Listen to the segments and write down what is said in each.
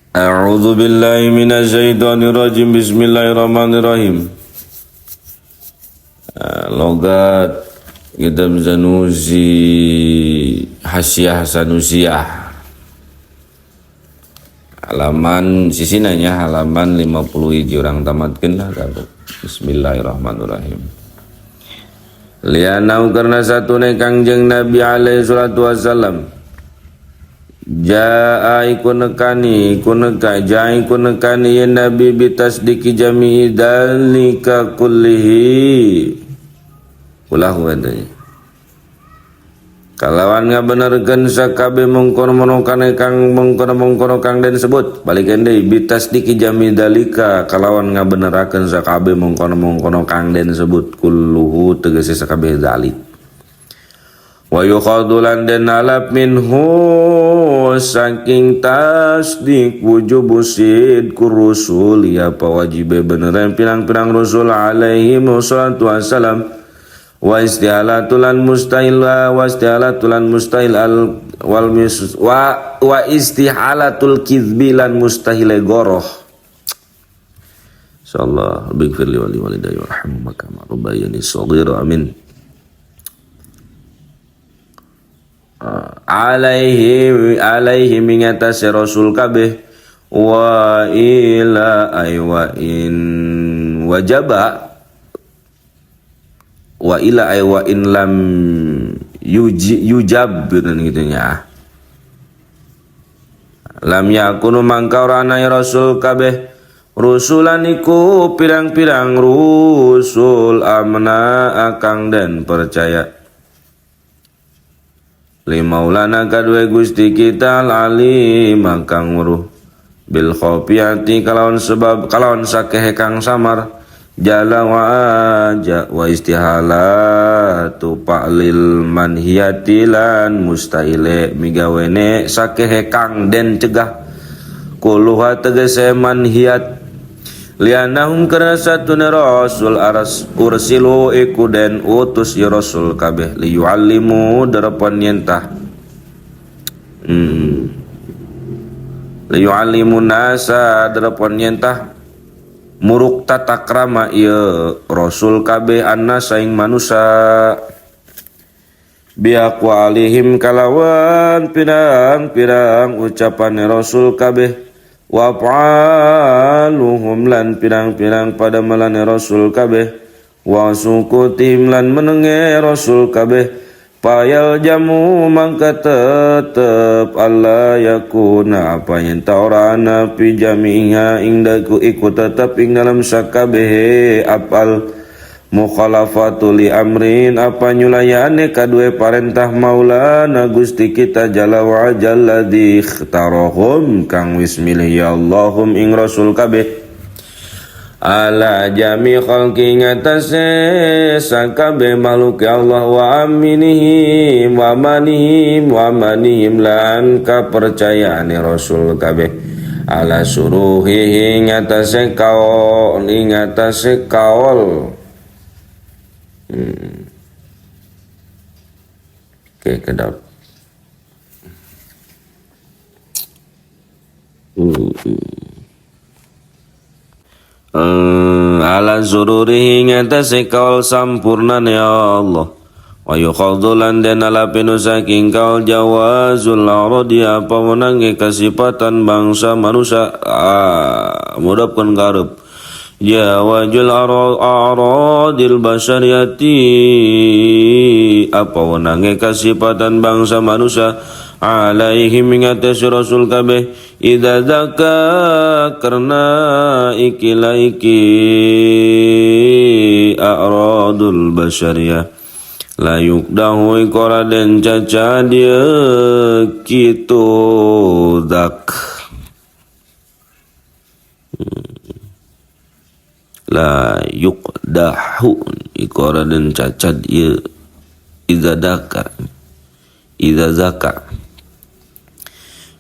A'udzu billahi minasyaitonir rajim. Bismillahirrahmanirrahim. Logat Kitab Sanusi, Hasyiah Sanusiah. Halaman sisinanya halaman 50 hiji urang tamatkeun lah kabeh. Bismillahirrahmanirrahim. Lianau karena satune Kangjeng Nabi alaihi salatu wassalam. Jaa iku nekani iku neka jaa iku nekani ya Nabi bitasdiki jami'i dalika kullihi. Ulah katanya. Kalawan ngabenerkeun sakabeh mengkono-mengkono kang mengkono-mengkono kang den sebut. Balikeun deui bitasdiki jami'i dalika kalawan ngabenerakeun sakabeh mengkono-mengkono kang den sebut kulluhu tegese sakabeh dalik. Wa yuqadulan den alap minhu saking tasdik wujubu sidqur rusul ya apa wajibe beneran pirang-pirang rasul alaihi wassalatu wassalam wa istihalatulan mustahil wa istihalatulan mustahil al wal mis wa istihalatul kizbi lan mustahile goroh. Insyaallah bighfir li wa li walidayya warhamhuma kama rabbayani shaghira amin. Alaihi alaihi mingatasi rasul kabeh wa ila ay wa in wajaba wa ila ay wa in lam yuji, yujab gitu nya lam yakunu mangka ora ana rasul kabeh rusulan iku pirang-pirang rusul amna akang den percaya limaulana kadue Gusti kita alim kang weruh bil khafiyati kalawan sebab kalawan sakehe kang samar jala wa aja wa istihalatu fa'lil manhiyati lan mustahile migawene sakehe kang den cegah kuluha tegese manhiyat lianahum karena satune rasul aras ursilu iku den utus ya rasul kabeh liyuallimu derepon yentah liyuallimu nasa derepon yentah muruk tata krama ieu rasul kabeh annasa ing manusa biaqwalihim kalawan pirang-pirang ucapan rasul kabeh wa fa'aluhum lan pirang-pirang pada melane rasul kabeh wa sukutim lan menenge rasul kabeh payal jamu mangka tetep alla yakuna apa yen ta ora ana fi jami'a ing daku iku tetep ing dalam sakabehe apal mukhalafatu li amrin apa nyulayane kadue parentah Maulana Gusti kita jalla wa jalla di ikhtarahum kang wis milih ya Allahum ing rasul kabeh ala jami khalqi ngatasé sakabeh makhluk Allah wa aminihim wa manihim wa manihim lan kapercayaane rasul kabeh ala suruhihi ngatasé kaol ing ngatasé kaol. Oke, kedap. Ala sururihi ngatasi kaul sampurna ya Allah. Wa yukhadhulan den ala pinu saking kaul jawazul aradi apa menangi kasipatan bangsa manusia mudapkan garep. Jawazul aradil basyariyati apa wenange kasipatan bangsa manusia alaihi mingatasi rasul kabeh idza dzaka karena ikilah iki aradul basyariyah la yukdahu ikora den caca dia kitu dak la yuqdahu ikora den cacat ieu idza daka idza zaka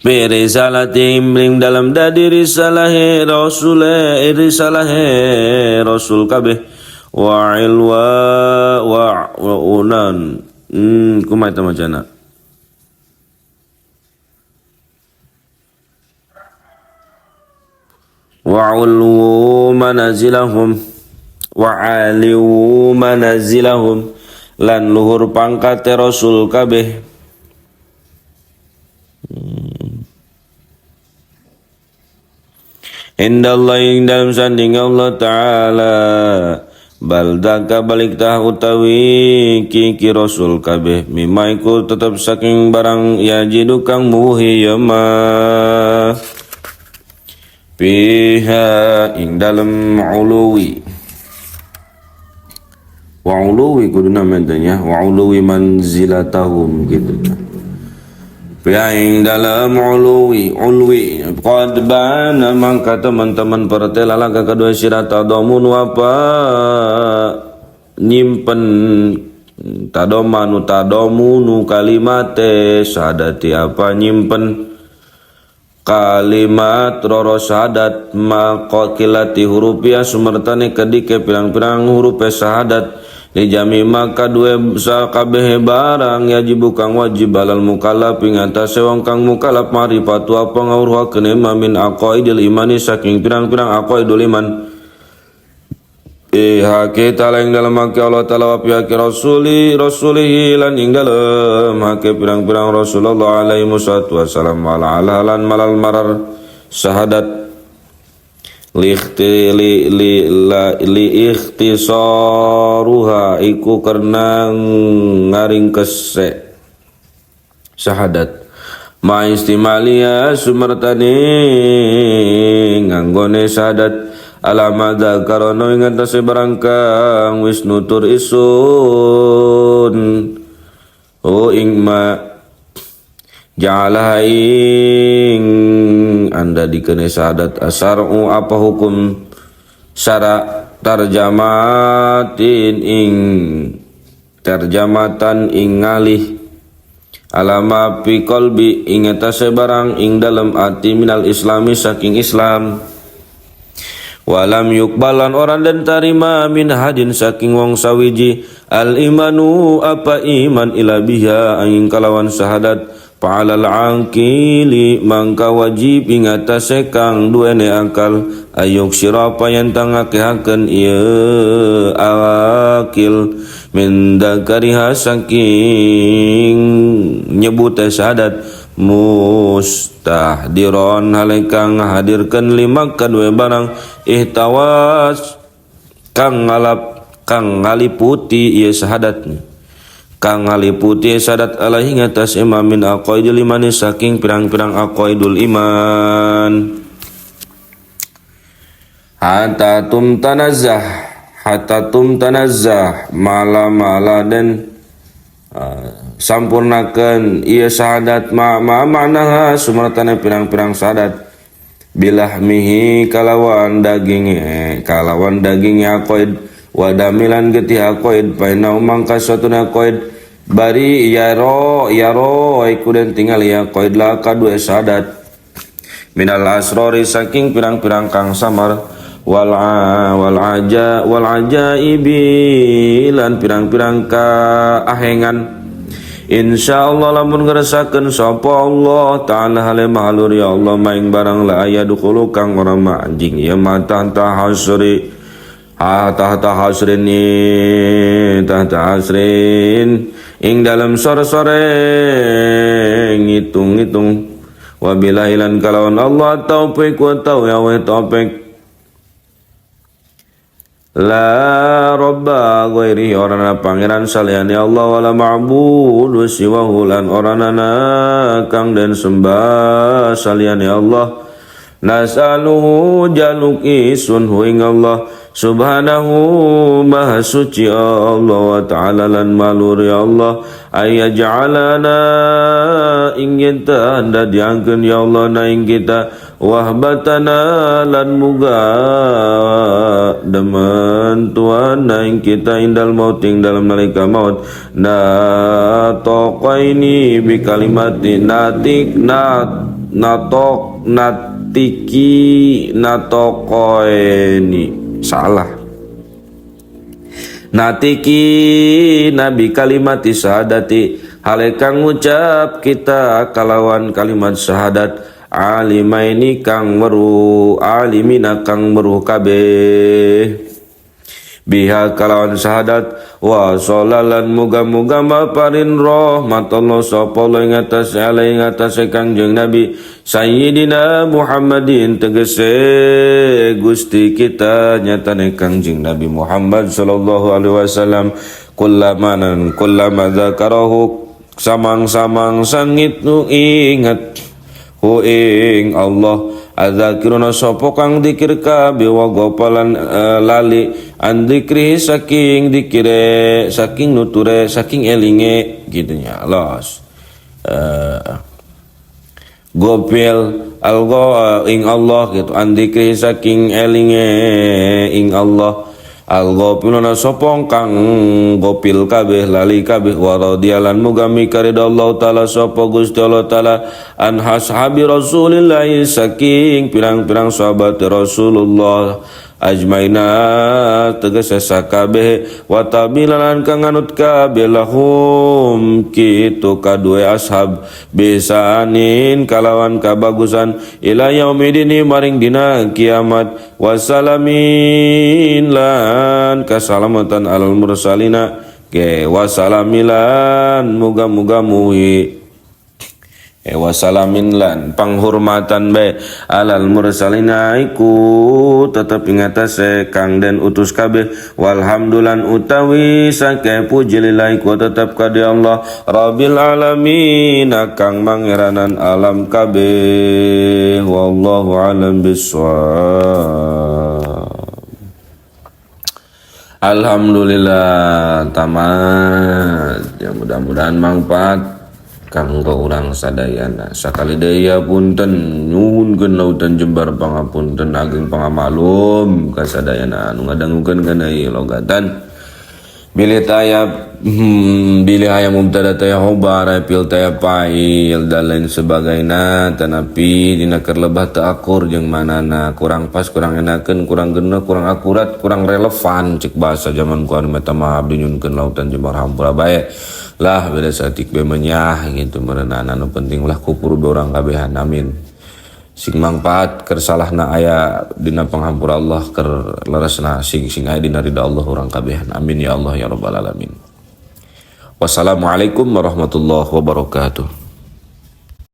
bi risalatihim ring dalam dadi risalahe rasul risalahe rasul kabeh wa ilwa wa unan kumaha eta macana. Wa ulu manazilahum wa aliu manazilahum lan luhur pangkate rasul kabeh. Indallah ing dalam sanding Allah Ta'ala. Baldaka balik tah utawi kiki rasul kabeh mimma iku tetep saking barang yajidu kang muhi ya ma fiha ing dalem uluwi wa uluwi kuduna mentanya wa uluwi manzilatahum gitu. Fiha ing dalam uluwi ulwi qad bana mangka teman-teman pertela laka kedua sira tadamun apa nyimpen tadomanu tadomunu kalimate syahadat apa nyimpen kalimat roro syahadat maqilati hurufia sumertane kedike pirang-pirang huruf syahadat dijami maka dua sakabeh barang yajib kang wajib alal mukallaf ing atase wong kang mukallaf marifatu apa ngawruhakeun min aqaidil imani saking pirang-pirang aqaidul iman. Hake ta'ala ing dalem hake Allah ta'ala wa pihake rasuli rasulihi lan ing dalem hake pirang-pirang Rasulullah alaihi wassalam ala lan malal marar syahadat li li ikhtisaruha iku karena ngaringkese syahadat ma istimalia sumertane nganggone syahadat alama karono ing atase barang kang wis nutur isun oh ing ma ja'alaha ing anda dikene syahadat asar'u apa hukum syara tarjamatin ing tarjamatan ing ngalih alama fi qalbi ing atase barang ing dalem ati minal islami saking Islam. Walam yukbalan orang dan tarima min hadin saking wong sawiji al imanu apa iman ila biha angin kalawan syahadat fa'alal angkili mangka wajib ing atase kang duene akal ayuk sira apa yen tangakehaken ieu akil min dakariha saking nyebute syahadat mustahdiron hale kang hadirkeun lima kadue barang ihtawas kang ngalap kang ngaliputi ieu syahadat kang ngaliputi syahadat alaihi ngatas imamin aqaidul iman saking pirang-pirang aqaidul iman. Hatta tum tanazzah hatta tum tanazzah mala-mala dan sampurnakeun ieu syahadat ma maknaha sumertane pirang-pirang syahadat bilahmihi kalawan daginge aqaid wa damilan getih aqaid painau mangka satuna aqaid bari yaro yaro iku den tinggal ya aqaid la kadue syahadat minal asrori saking pirang-pirang kang samar wal wal aja wal ajaibi lan pirang-pirang kaahengan. Insyaallah lamun ngeresakeun sapa Allah ta'ala hale mahalur ya Allah maing barang la aya dukhulu kang ora anjing ya mata tahasri ha tahta hasrin tahta hasrin ing dalam sore-sore ngitung-ngitung wabillahi lan kalawan Allah taufik wa tau ya wa taufik la robba ghairihi orana pangeran saliyane Allah wala ma'budu siwahu lan orana kang den sembah saliyane Allah. Nas'aluhu jaluk isun hu ing Allah subhanahu maha suci Allah wa ta'ala lan malur ya Allah ayaj'alana ing yen ta diangkeun ya Allah na ing kita wahbatana lan muga demen tuan na ing kita indal maut ing dalam nalika maut na toqaini bi kalimati natik nat natok natiki natokoeni salah natiki nabi kalimati syahadati hale kang ngucap kita kalawan kalimat syahadat Alimaini kang weruh, alimina kang weruh kabeh biha kalawan syahadat. Wa sholalan muga-muga maparin rahmat Allah sapa Allah ing atas alai ing atase Kangjeng Nabi Sayyidina Muhammadin, tegese Gusti kita nyatane Kangjeng Nabi Muhammad sallallahu alaihi wasallam. Kullamanan kullama dzakarahu, samang-samang sangit nu ingat hu ing Allah adzakiruna sapa kang dikir kabeh, wa gopalan lali an dikri saking dikire, saking nuture, saking elinge gitu nya. Los gopil algo ing Allah gitu, an dikri saking elinge ing Allah. Al-ghafiluna sapa kang gopil kabeh, lali kabeh. Wa radiyalan muga mikaridha Allah taala sapa Gusti Allah taala an ashabi Rasulillah saking pirang-pirang sahabat Rasulullah ajmaina tegese sakabeh, wa tabilan kang anut kabeh lahum kitu kadue ashab bisanin kalawan kabagusan ila yaumidini maring dina kiamat. Wasalamin lan kasalamatan alal mursalina ke wasalamilan muga-muga muhi wasalamin lan panghormatan bae alal mursalina iku tetep ing atase kang den utus kabeh. Walhamdulan utawi sake puji lillahi iku tetep kade Allah rabbil alamin kang mangeranan alam kabeh. Wallahu alam bissawab. Alhamdulillah tamat ya, mudah-mudahan manfaat kanggo urang sadayana. Sakali deui punten, nyuhunkeun lautan jembar pangapunten ageng pangamaklum ka sadayana anu ngadangukeun kana ieu logatan. Bilih taya bilih aya mubtada taya khobar, aya fiil taya fa'il dan lain sebagainya, tanapi dina keur lebah teu akur jeung manana, kurang pas, kurang enakeun, kurang genep, kurang akurat, kurang relevan cek bahasa zaman ku anu meta mah, abdi nyuhunkeun lautan jembar hampura bae lah, beda saeutik be menyah gitu meureunan. Anu penting lah kupur be urang kabehan, amin. Sing mangpaat, keur salahna aya dina panghampura Allah, keur leresna sing sing aya dina ridha Allah urang kabehan, amin ya Allah ya rabbal alamin. Wassalamualaikum warahmatullahi wabarakatuh.